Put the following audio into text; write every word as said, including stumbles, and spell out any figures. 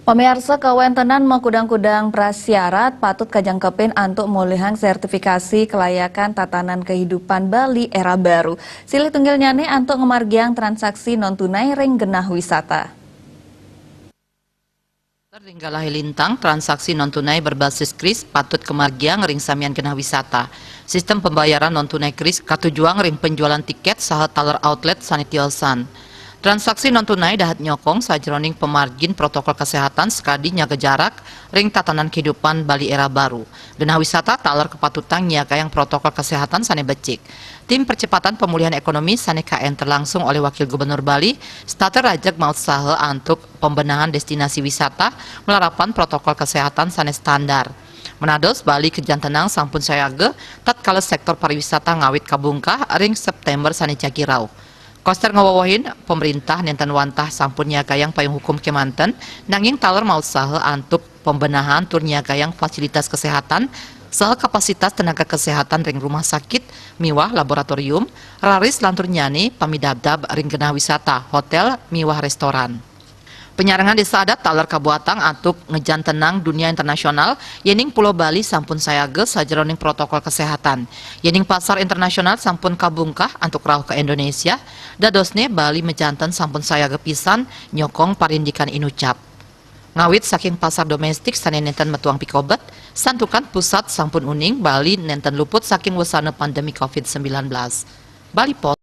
Pamiarsa, kawéntenan makudang-kudang prasyarat patut kajangkepin antuk molihang sertifikasi kelayakan tatanan kehidupan Bali era baru. Silih tunggilnyané antuk ngamargiang transaksi non tunai ring genah wisata. Ring galahé lintang, transaksi non tunai berbasis kris patut kamargiang ring samian genah wisata. Sistem pembayaran non tunai kris katujuang ring penjualan tiket saha taler outlet sané tiosan. Transaksi non tunai dahat nyokong sajeroning pamargin protokol kesehatan sakadi nyaga jarak ring tatanan kehidupan Bali era baru. Genah wisata taler kapatutang nyiagayang protokol kesehatan sané becik. Tim Percepatan Pemulihan Ekonomi sané kaénter langsung olih Wakil Gubernur Bali, setata rajeg mautsaha antuk pembenahan destinasi wisata malarapan protokol kesehatan sané standar. Manados Bali kajantenang sampun sayaga tatkala sektor pariwisata ngawit kabungkah ring September sané jagi rauh. Koster ngawewehin, pamréntah nénten wantah sampun nyiagayang payung hukum kémanten, nanging taler mautsaha antuk pembenahan tur nyiagayang fasilitas kesehatan saha kapasitas tenaga kesehatan ring rumah sakit miwah laboratorium, raris lantur nyane pamidabdab ring genah wisata, hotel miwah restoran. Panyarengan désa adat taler kabuatang antuk ngajantenang dunia internasional, yéning Pulo Bali sampun sayaga sajeroning protokol kesehatan. Yéning pasar internasional sampun kabungkah antuk rauh ka Indonesia, dadosné Bali majanten sampun sayaga pisan nyokong parindikan inucap. Ngawit saking pasar domestik sané nénten metuang pikobet, santukan pusat sampun uning Bali nénten luput saking wesana pandemi covid sembilan belas. Bali Post.